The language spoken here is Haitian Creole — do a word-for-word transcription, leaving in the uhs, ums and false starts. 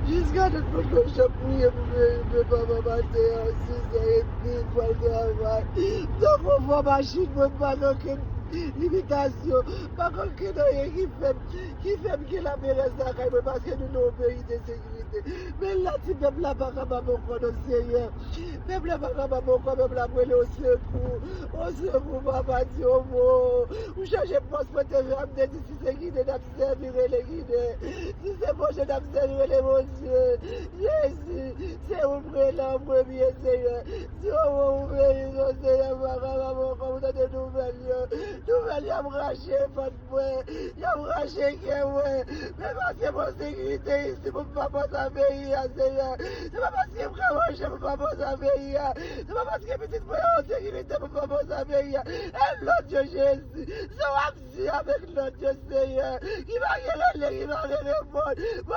Jiska tout moun mechan priye pou peyi mwen, papa maten an, sis è edmi, m pral travay. M nan konfò machin mwen, m pa gen okenn limitasyon, pa gen okenn anyen ki fè m, ki fè m gen laperèz lakay mwen, paske nou nan yon peyi de sekirite. Men la, ti pèp la pa kapab ankò, non, Senyè. Pèp la pa kapab ankò, pèp la ap rele osekou. Osekou, papa, di yon mo. Ou chanje pòs mwen te vle ap de di si se Ginen n ap sèvi, rele Ginen. Si se Bondye n ap sèvi, rele Bondye. Jezi, se ou m rele an premye, Senyè. Di yon mo pou peyi nou, Senyè, pa kapab ankò, pou tande nouvèl yo. Nouvèl yo ap rache fant mwen, y ap rache kè mwen. Men paske m an sekirite isi pou m pa panse a peyi a, Senyè. Se pa paske m ka manje pou m pa panse a peyi a. Se pa paske pitit mwen an an sekirite pou m pa panse a peyi a. E non de Jezi, sa w ap di avèk non de Senyè, ki pa gen rele, ki pa gen reponn. Mwen